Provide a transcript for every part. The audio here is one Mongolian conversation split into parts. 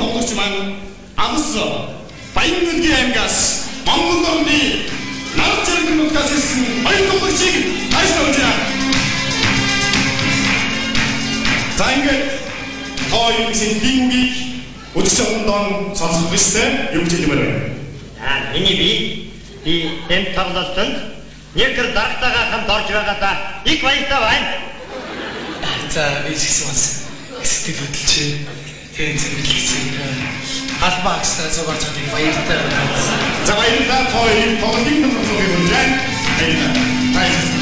тоглогч маань Амс Баян-Өлгийн аймгаас Монгол номны нар жиргэн нутгаас ирсэн хоёр тоглогчийг таашаалж байна. За ингээд та хоёрын сэтгэлийн үгийг өдөрч ондон сонсох ёстой юу гэж хэлмээр байна. Аа миний би энэ тоглолтод нэгэр даргатайгаа хамт орж байгаадаа их баяртай байна. За би ч гэсэн бас сэтгэл хөдлөж тэгээд зэмлэгцэн албаа агсаа зугаар чад баяртай байна. За баярлалаа. Та хоёрын тоглолтын төлөвлөгөөг хүргэж байна. Баярлалаа.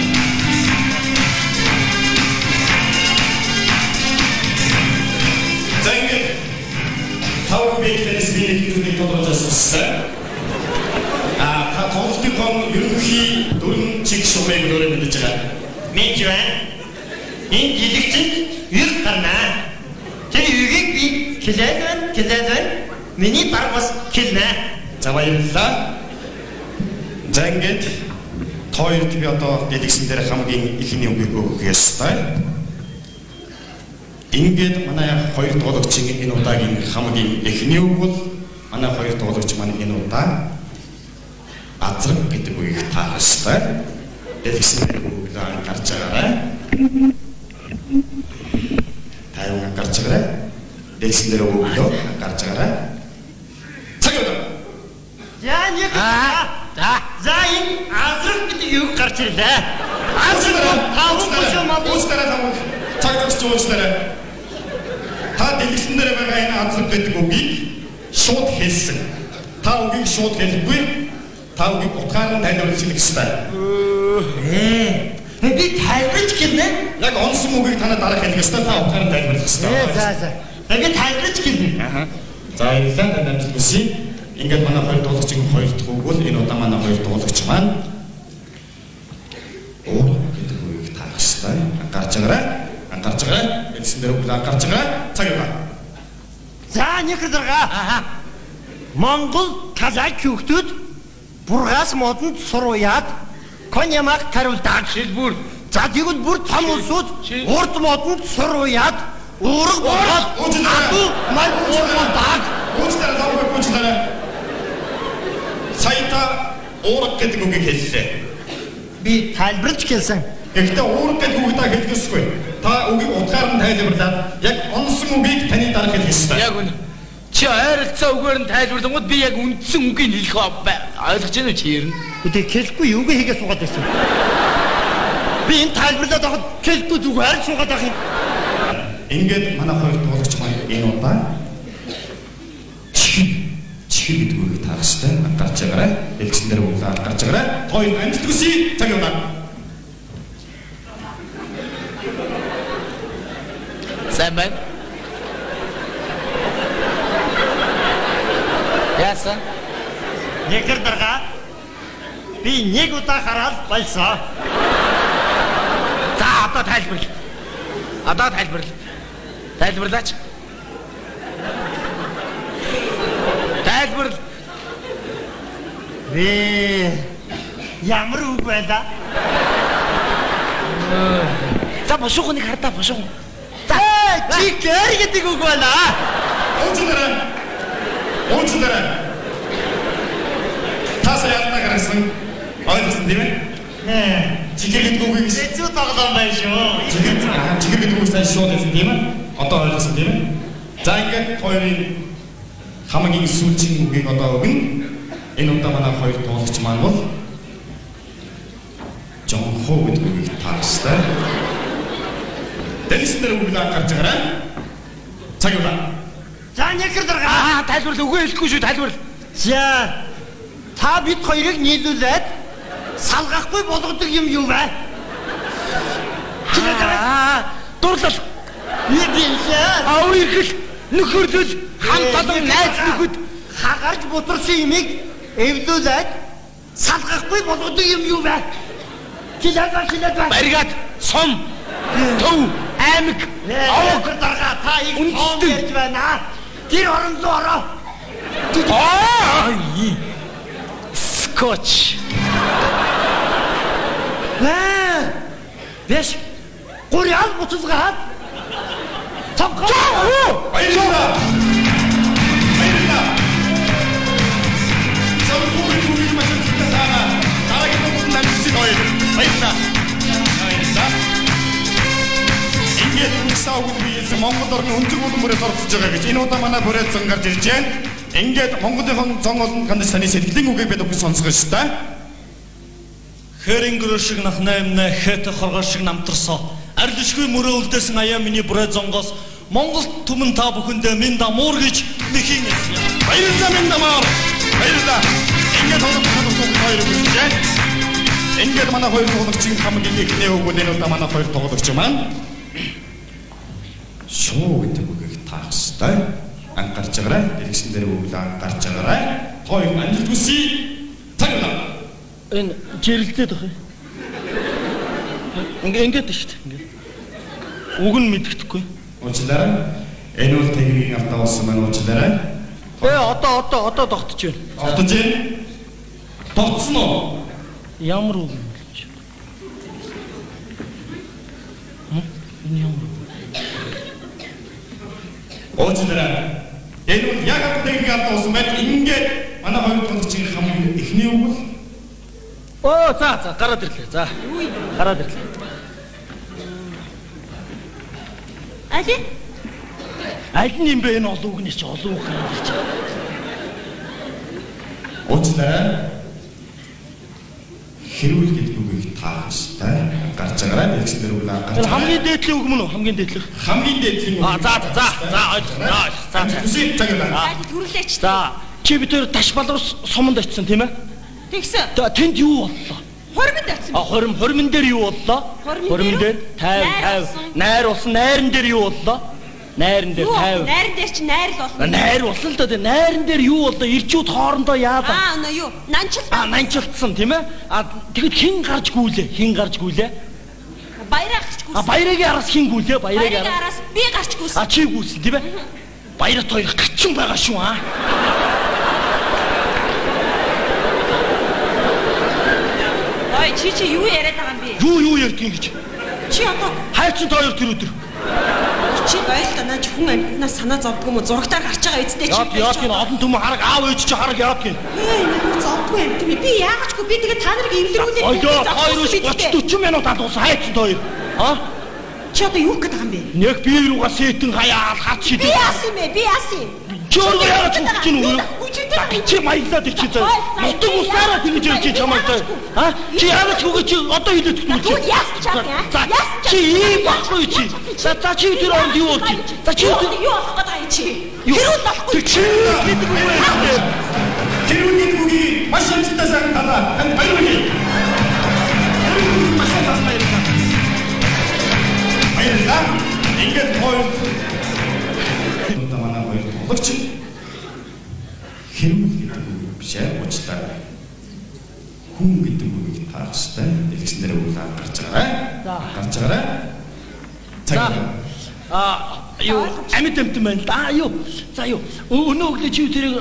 За ингээд тав бэкнээс би нэг зүйлийг тодорхойлж асуусан. Та тоглолтын ерөнхий дөрвөн чиг шугамыг өөрөө мэдэж байгаа. Мэдж байна. Энэ жилэгчэнд юр гарнаа. Тэр югийг би хэлээд байна, хэлээд байна. Миний дарга бас хэлнэ. За баярлалаа. За ингээд та хоёрт би одоо дэлгэсэн дээр хамгийн ихний үгийг өгөх ёстой. Ингээд манай хоёр тоглогчийн энэ удаагийн хамгийн эхний үг бол манай хоёр тоглогч маань энэ удаа азраг гэдэг үгийг таарах ёстой. Дэлгэсэн дээр өглөө анхаарч байгаарай. Та юу анхаарч байгаарай. Дэлгэсэн дээр өглөө анхаарч байгаарай. Цаг өдөр. За нэг. За энэ азраг гэдэг үг гарч ирлээ. Азраг таван бүшүү мал уучлаарай таван. Цаг өгч уучлаарай. Та дэлгэсэн дээр байгаа энэ азраг гэдэг үгийг шууд хэлсэн. Та үгийг шууд хэлэхгүй. Та үгийг утгаар нь тайлбарлах хэрэгтэй. Би тайлбарлаж гэлнэ. Яг онсон үгийг танаа дараах хэлэх ёстой. Та утгаар нь тайлбарлах ёстой. За. Би тайлбарлаж гэлнэ. За баярлалаа. Танд амжилт хүсье. Ингээд манай хоёр тоглогчийн хоёр дахь үг бол энэ удаа манай хоёр тоглогч маань уурга гэдэг үгийг таарах ёстой. Анхаарч байгаарай. Анхаарч байгаарай. Дэлгэсэн дээр өглөө анхаарч байгаарай. Цаг яваа. За нэг дарга. Монгол казак хүүхдүүд бургаас модонд сурууяад коньямаг тариулдаг. Шилбүр. За тэгвэл бүр том улсууд урд модонд сурууяад уурга болгоод адуу мал уургадаг. Уучлаарай, тавгүй уучлаарай. Сая та уурга гэдэг үгийг хэллээ. Би тайлбарлаж хэлсэн. Гэхдээ уурга гэдэг үгийг та хэлэх ёсгүй. Та үгийг утгаар нь тайлбарлаад яг онсон үгийг таны дараах хэлэх ёстой. Яг үнэ. Чи ойролцоо үгээр нь тайлбарлангууд би яг үндсэн үгийг хэлэх ойлгож байна уу чи ер нь? Үгүй хэлэхгүй юуг хийгээ суугаад байсан. Би энэ тайлбарлаад байхад хэлэхгүй зүгээр л суугаад байх юм. Ингээд манай хоёр тоглогч маань энэ удаа чихэр гэдэг үгийг таарах ёстой. Анхаарч байгаарай. Дэлгэсэн дээр өглөө анхаарч байгаарай. Та хоёрт амжилт хүсье. Цаг яваа. Сайн байна. Яасан? Нэгэр дарга. Би нэг удаа хараад болсон. За одоо тайлбарл. Одоо тайлбарл. Тайлбарлаач. Тайлбарл. Би ямар үг байлаа? За бушуух нэг хардаа бушуух. За чихэр гэдэг үг байлаа. Уучлаарай. Уучлаарай. Та сая алдаа гаргасан. Ойлгосон тийм ээ? Чихэр гэдэг үгийг хэцүү тоглоом байна шүү. Чихэр гэдэг үгийг сайн шууд хэлсэн тийм ээ? Одоо ойлгосон тийм ээ? За ингээд хоёрын хамгийн сүүлийн үгийг одоо өгнө. Энэ удаа манай хоёр тоглогч маань бол жонхоо гэдэг үгийг таарах ёстой. Дэлгэсэн дээр үгийг анхаарч байгаарай. Цаг яваа. За нэгэр дарга. Тайлбарлал үгүй хэлэхгүй шүү тайлбарл. За та бид хоёрыг нийлүүлээд салгахгүй болгодог юм юу вэ? Дурлал. Нийлээ. Аур ирхэл, нөхөрлөл, хамт олон найз нөхөд хагарч бутарсан юмыг эвлүүлээд салгахгүй болгодог юм юу вэ? Хилээд ба хилээд ба. Баригад, сум, төв, аймаг, овог дарга та их тоон ярьж байна. Тэр орон руу ороо. Скотч. Бэш. Гурьял буцалгаад. Цавхаа. Баярлалаа. та бүхэнд би хэлсэн Монгол орны өнцөг улам бүрээс оролцож байгаа гэж. Энэ удаа манай бүрээ зон гарч ирж байна. Ингээд Монголынхон зон олонд хандаж таны сэтгэлийн үгийг бид бүхэн сонсох ёстой. Хөрөнгөрөө шиг нахнаа юмнаа хэт хоргоо шиг намтарсоо. Арилшгүй мөрөө үлдээсэн аяа миний бүрээ зонгоос Монгол түмэн та бүхэндээ минь дамуур гэж нэхийн хэлсэн. Баярлалаа минь дамуур. Баярлалаа. Ингээд тоглох хоёр үгүйж байна. Ингээд манай хоёр тоглогчийн хамгийн эхний өгвөл энэ удаа манай хоёр тоглогч маань шуу гэдэг үгийг таах ёстой. Анхаарч байгаарай. Дэлгэсэн дээр үйл анхаарч байгаарай. Хоёр амжилт хүсье. Цаг удаа. Энэ жирэлдээд байх юм. Ингээд шүү дээ. Ингээд. Үг нь мэддэхгүй. Уучлаарай. Энэ бол техникийн алдаа болсон байна. Уучлаарай. Одоо тогтож байна. Тогтож байна. Тогтсон уу? Ямар үг юм бэ? Энэ ямар үг? Уучлаарай. Энэ бол яг техникийн алдаа болсон байна. Ингээд манай хоёр тоглогчийн хамгийн эхний үг бол Оо за гараад ирлээ. За. Гараад ирлээ. Али? Аль нь юм бэ энэ олон үгнээс чи олон үг гараад ирж байгаа. Уучлаарай. Хэрүүл гэдэг үгийг таах ёстой. Гарч байгаарай. Дэлгэсэн дээр үг гарч. Энэ хамгийн дээдлийн үг мөн үү? Хамгийн дээдлэх. Хамгийн дээдлийн үг. Аа за ойлголоо. За. За. Түрүүлээч. За чи бид хоёр таш балуур суманд очсон тийм ээ? Тэгсэн. Тэнд юу боллоо? Хормонд очсон. А хормон дээр юу боллоо? Хормон дээр 50 50. Найр болсон. Найран дээр юу боллоо? Найран дээр 50. Найран дээр чи найр л болно. Найр болсон л доо. Найран дээр юу боллоо? Ирчүүд хоорондоо яалаа? Аа нөө юу? Нанчилсан. А нанчилсан тийм ээ? А тэгэд хэн гарч гүйлээ? Хэн гарч гүйлээ? Баяраа гарч гүйлсэн. А баярагийн араас хэн гүйлээ? Баярагийн араас би гарч гүйлсэн. А чи гүйлсэн тийм ээ? Баярт хоёр гачин байгаа шүү аа. Ой чи юу яриад байгаа юм бэ? Юу ярьдгийг гэж. Чи одоо хайцсан хоёр тэр өдөр. Чи байлаа наа чи хүн амьтнаас санаа зовдгүй юм уу? Зурагтаар гарч байгаа үсттэй чи. Яа тийм олон түмэн хараг аав ээж чи хараг яад гин. Энэ зовдгүй амьт юм. Би яагаад ч би тэгээ та нарыг эвлэрүүлээд хоёр 30 40 минут алдсан хайцсан хоёр. А? Чи одоо юу гэдэг юм бэ? Нэг би руугаа сэтэн хаяал хат шидэ. Би яасан юм бэ? Би яасан юм? Чи өөрөө яагаад ч үгч нү юу? Чи маялаад ичи заа. Нутаг усаараа тэгж ярьж чи чамайг заа. А? Чи яагаад ч үгүй чи одоо хэлээд өгч үү? Тэгвэл яасан ч яах юм? За чи ийм баггүй чи. За чи тэр оронд юу болж? За чи юу болох гээд байгаа юм чи? Хэрүүл болохгүй. Чи гэдэг үг вэ? Хэрүүл гэдэг үгийг маш амжилттай сайхан талаа. Танд баяр хүргэе. Хэрүүл маш амжилттай баярлалаа. Баярлалаа. Ингээд хоёр одоо манай хоёр тоглогч хэрүүл гэдэг үг биш ээ, уучлаарай. Хүн гэдэг үгийг таах ёстой. Дэлгэсэн дээр үг гарч байгаарай. Гарч байгаарай. За. А юу амьд амтан байна л да. А юу. За юу. Өнөө өглөө чи тэрийг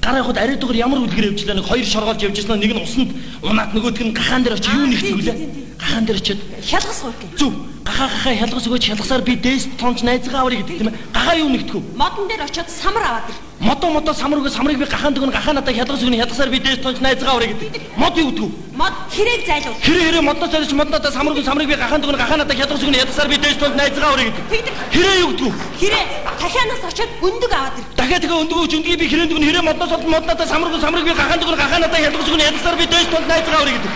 гараа явахад арай дугаар ямар үлгэр явжлаа нэг хоёр шоргоолж явжсэн нэг нь усанд унаад нөгөөх нь гахаан дээр очиж юу нэгтгэв лээ. Гахаан дээр очиод хялгас гоо. Зүг. Гахаа хялгас өгөөч хялгасаар би дээс тонч найзгаа аврыг гэдэг тийм ээ. Гахаа юу нэгтгэв? Модон дээр очиод самар аваад ир. Модо самар өгөө самрыг би гахаан дөгнө гахаа надаа хялгас өгнө хялгасаар би дээс тонч найзгаа аврыг гэдэг. Мод юу гэдгүү? Мод хэрээг зайлуул. Хэрээ модноос зайлуулж мод надаа самар өгнө самрыг би гахаан дөгнө гахаа надаа хялгас өгнө хялгасаар би дээс тонч найзгаа аврыг гэдэг. Хэрээ юу гэдгүү? Хэрээ дахианаас очиод өндөг аваад ир. Дахиад тэгээ өндөг өгч өндгийг би хэрээн дөгнө хэрээ модноос олно мод надаа самар өгнө самрыг би гахаан дөгнө гахаа надаа хялгас өгнө хялгасаар би дээс тонч найзгаа аврыг гэдэг.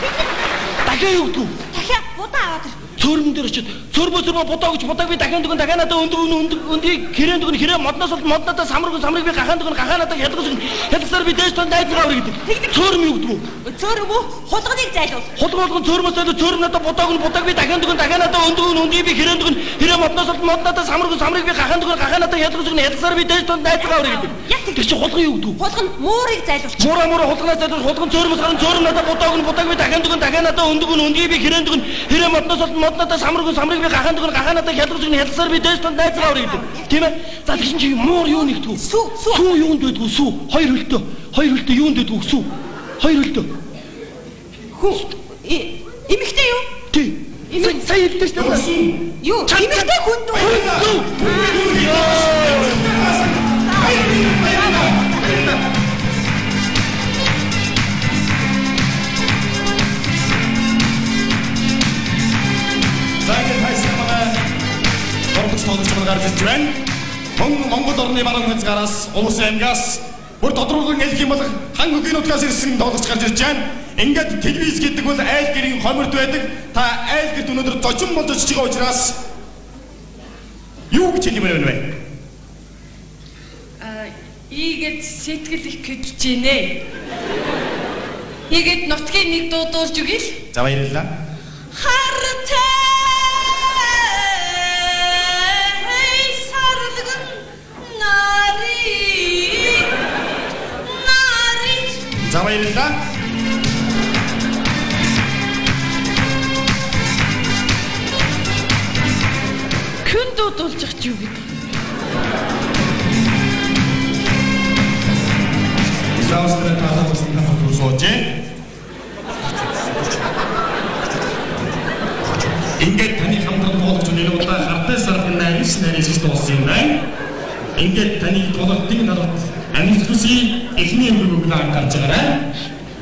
Дахиад юу гэдгүү? Дахиад будаа аваад ир. Цөөрмөн дээр очиод цөөрмөө будаа өгч будааг би дахиад дөгнө дахиад надаа өндөг өгнө өндгийг хэрээн дөгнө хэрээ модноос олно мод надаа самар өгнө самрыг би гахаан дөгнө гахаа надаа хялгас өгнө хялгасаар би дээш тон найзгаа аврыг гэдэг. Цөөрм юу гэдгүү? Цөөрм үү? Хулганыг зайлуул. Хулган цөөрмөөс зайлуул цөөрм надаа будаа өгнө будааг би дахиад дөгнө дахиад надаа өндөг өгнө өндгийг би хэрээн дөгнө хэрээ модноос олно мод надаа самар өгнө самрыг би гахаан дөгнө гахаа надаа хялгас өгнө хялгасаар би дээш тон найзгаа аврыг гэдэг. Тэр чи хулган юу гэдгүү? Хулган муурыг зайлуулчих. Муура хулганаас зайлуул хулган цөөрмөөс гарна цөөрм надаа будаа өгнө будааг би дахиад дөгнө дахиад надаа өндөг өгнө өндгийг би хэрээн дөгнө хэрээ модноос олно мод надаа самар өгнө самрыг би гахаан дөгнө гахаа надаа хялгас өгнө хялгасаар би дээш тон найзгаа аврыг гэдэг. Тийм ээ? За тэгсэн чи муур юу нэгтгэв? Сүү. Сүү юунд байдгүй сүү? Хоёр хөлтөө. Хоёр хөлтөө юунд байдгүй сүү? Хоёр хөлтөө. Хүн эмэгтэй юу? Тий. Сая хэлдэг шүү дээ. Юу? Эмэгтэй хүнд үү? За ингээд хайсан манай тоглогч маань гарч ирж байна. Мөн Монгол орны баруун хязгаараас Улс аймгаас бүр тодруулан хэлэх юм бол хан хөгийн нутгаас ирсэн тоглогч гарч ирж байна. Ингээд телевиз гэдэг бол айл гэрийн хоморт байдаг. Та айл гэрт өнөөдөр зочин болж очиж байгаа учраас юу гэж хэлмээр байна вэ? Ийгээд сэтгэл их хөдөлж гинэ. Ийгээд нутгийн нэг дуудуулж өгье л. За баярлалаа. Хартай сарлган нари нари. За баярлалаа. Күн дуудуулж явах юу гэдэг? Заавал таалал тань сууж. Ингээд таны хамтран тоглогч энэ удаа хартай сархан найрс найрс дууссан юм байна. Ингээд таны тоглолтын нарт амжилт хүсье. Эхний үгийг өглөө анхаарч байгаарай.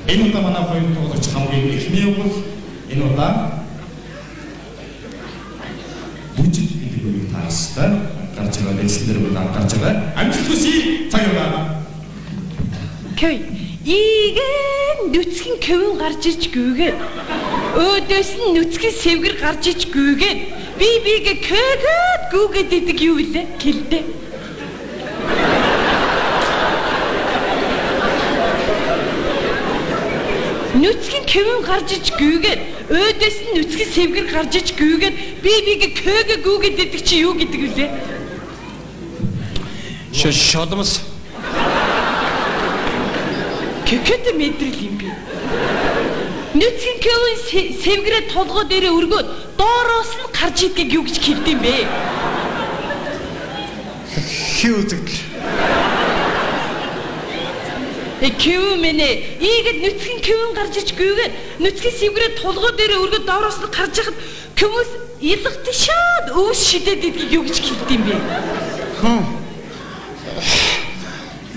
Энэ удаа манай хоёр тоглогч хамгийн эхний үг бол энэ удаа бүжиг гэдэг үгийг таастай анхаарч байгаа. Дэлсэн дээр үгийг анхаарч байгаа. Амжилт хүсье. Цаг яваа. Кэй. Ийгэн нүцгэн көвөн гарч ич гүйгээд өөдөөс нь нүцгэн сэвгэр гарч ич гүйгээд би бигээ көөгээд гүйгээд идэг юу вүлээ гэлдэ. Нүцгэн көвөн гарч ич гүйгээд өөдөөс нь нүцгэн сэвгэр гарч ич гүйгээд би бигээ көөгээ гүйгээд идэг чи юу гэдэг вүлээ? Шоломс. Кэкэт мэдрэл юм би. Нүцгэн көвөн сэвгэрээ толгой дээрээ өргөөд доороос нь гарч идгийг юу гэж хэлдэм бэ? Хий үзэгдэл. Көвөн мэнэ ийгэд нүцгэн көвөн гарч ич гүйгээд нүцгэн сэвгэрээ толгой дээрээ өргөөд доороос нь гарч яхад көвөөс илгт шаад өвс шидэд идгийг юу гэж хэлдэм бэ?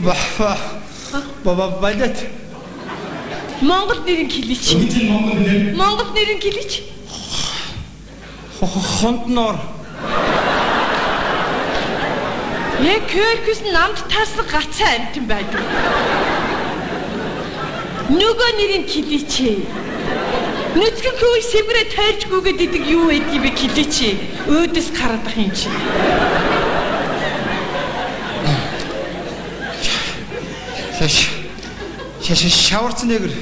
Бафа. Баба балет. Монгол нэрийн хэлээч. Монгол нэр. Монгол нэрийн хэлээч. Хонтноор. Яг көрхөс намд таарсан гацаа амтан байдаг. Нөгөө нэрийн хэлээч. Нүцгэн хөвөө сэвгэрээ тойрч гүгээд идэг юу байдгийг бэ хэлээч. Өөдөөс гараад ах юм чи. Шаварцнегэр.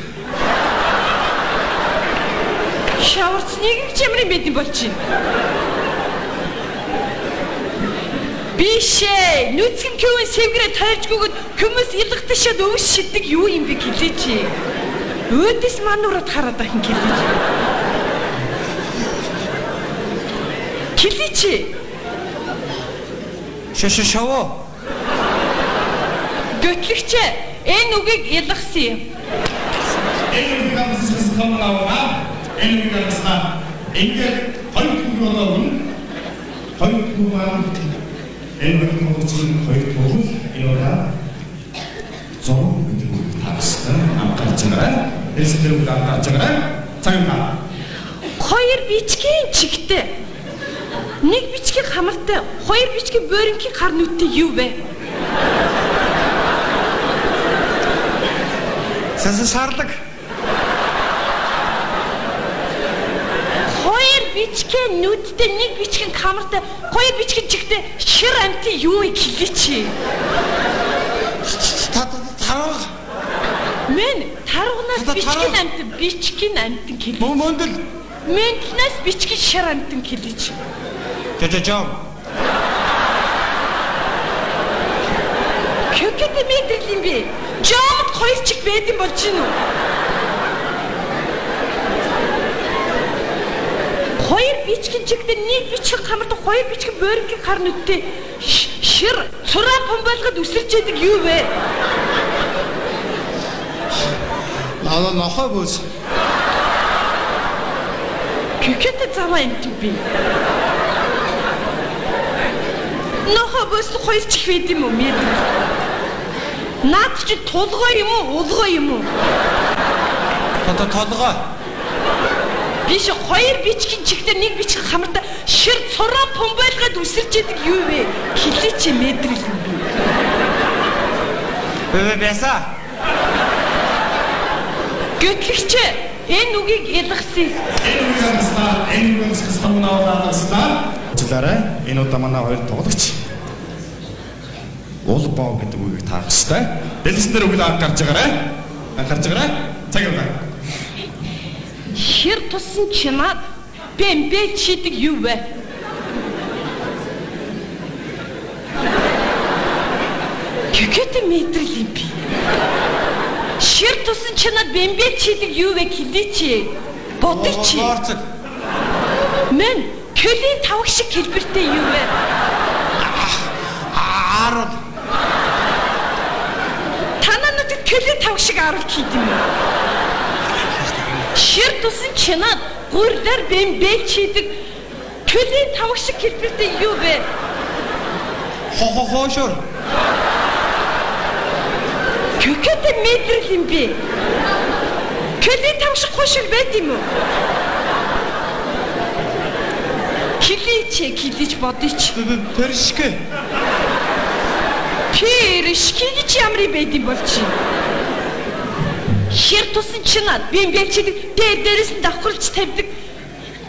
Шаварцнегэр ч ямар юм байд юм бол чи. Биш ээ. Нүцгэн көвөн сэвгэрээ тойрч гүгэд көмөс илгтшаад өвс шиддэг юу юм бэ гэлээч. Өөдөөс мануураад хараад ах юм гэлээч. Гэлээч. Шаваа. Гөтлөгч энэ үгийг илгасан юм. Энэ үгийг амссан аваа. Энэ үгийг амссан. Ингээд хоёр түүх болоо өгнө. Хоёр түүх маань энэ хоёр тоглогчийн хоёр түүх энэ удаа зураг гэдэг үгийг таастай анхаарч байгаа. Дэлсэн дээр үг анхаарч байгаа. Цаг юм аа. Хоёр бичгийн чигтэй. Нэг бичгийн хамартай, хоёр бичгийн бөөрөнхийн хар нүдтэй юу вэ? Сарлаг. Хоёр бичгийн нүдтэй, нэг бичгийн хамартай, хоёр бичгийн чигтэй шир амтын юу вэ гэлээч. Тарвага. Мэн тарвагнаас бичгийн амтан, бичгийн амтан гэлээч. Мөндөл. Мөндлнээс бичгийн шир амтан гэлээч. Жожожом. Көкөт мэдрэл юм бэ? Жомд хоёр чиг байд юм болж гин үү? Хоёр бичгийн чигтээ нэг бичгийн хамарт хоёр бичгийн бөөрөнгийн хар нүдтэй шир цураа помболгод өсөрч яадаг юу вэ? Нохой бөөс. Көкөт заваа юм чи би. Нохой бөөс хоёр чих байд юм уу? Мэдрэл. Наад чи тулгой юм уу, улгой юм уу? Толгой. Биш хоёр бичгийн чигтэр нэг бичгийн хамартай шир цураа пумбайлгаад үсэрч идэг юу вэ? Хилээч мэдрэл юм би. Бэса. Гэтлэгч энэ үгийг илгасан. Энэ үгийг амслаа, энэ үгийг амслаа амслаа. Уучлаарай. Энэ удаа манай хоёр тоглогч уул боо гэдэг үгийг таах ёстой. Дэлгэцэн дээр үг л гарч байгаарай. Анхаарч байгаарай. Цаг яваа. Хэр тусан чимаад бэмбэ чидэг юу вэ? Гэгэт мэдрэл юм би. Шир тусан чимаад бэмбэ чидэг юу вэ хэлээч. Бодъё чи. Мэн көлийн тавг шиг хэлбэртэй юу вэ? Аарвал. Танаа нүдэд көлийн тавг шиг аарвал хийд юм уу? Шир тусан чинаад гурлаар бэмбэ чидэг көлийн тавг шиг хэлбэртэй юу вэ? Хо-хо-хошор. Көкөт мэдрэл юм би. Көлийн тавг шиг хошор байд юм уу? Хилээч, хилээч бодъё. Пэршгэ. Пэршгэ гэж ямар юм байд юм бол чи? Хэр тусан чинаад бэмбэ чидэг дээр дээрээс нь давхарлж тавьдаг.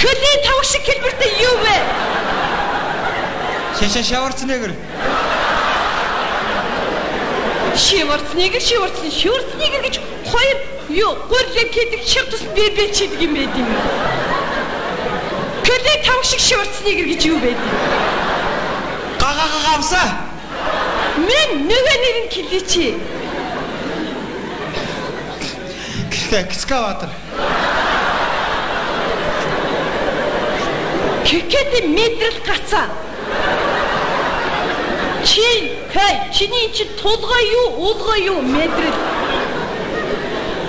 Көлийн тавг шиг хэлбэртэй юу вэ? Шашаа шаварцнэгэр. Шиварцнэгэр, шиварцны, шиварцнэгэр гэж хоёр юу гурлыг хийдэг шир тусан бэмбэ чидэг юм байд юм. Көлийн тавг шиг шиварцнэгэр гэж юу байд юм? Га-га-га-гавса. Мэн нөгөө нэр нь хэлээч. Экскаватор. Кэкэт мэдрэл гацаа. Чи хэй чиний чи тулгай юу, уулгай юу мэдрэл.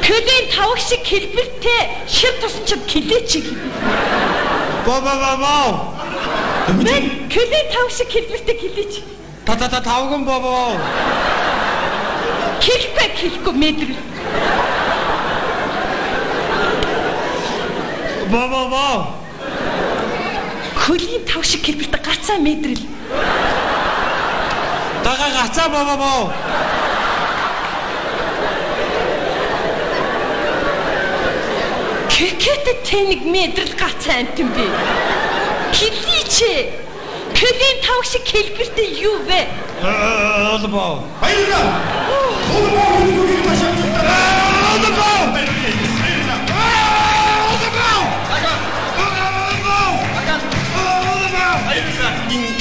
Көлийн тавг шиг хэлбэртэй шир тусан чи хилээч. Бо-бо-бо-бо. Мэн көлийн тавг шиг хэлбэртэй хилээч. Та-та-та тавган бо-бо. Хэлэхгүй хэлэхгүй мэдрэл. Бо-бо-бо. Хөлийн тав шиг хэлбэртэй гацаа мэдрэл. Га-га гацаа бо-бо-бо. Кэкэт тэнэг мэдрэл гацаа амтэн би. Хэлээч. Хөлийн тав шиг хэлбэртэй юу вэ? Олбоо. Баярлалаа.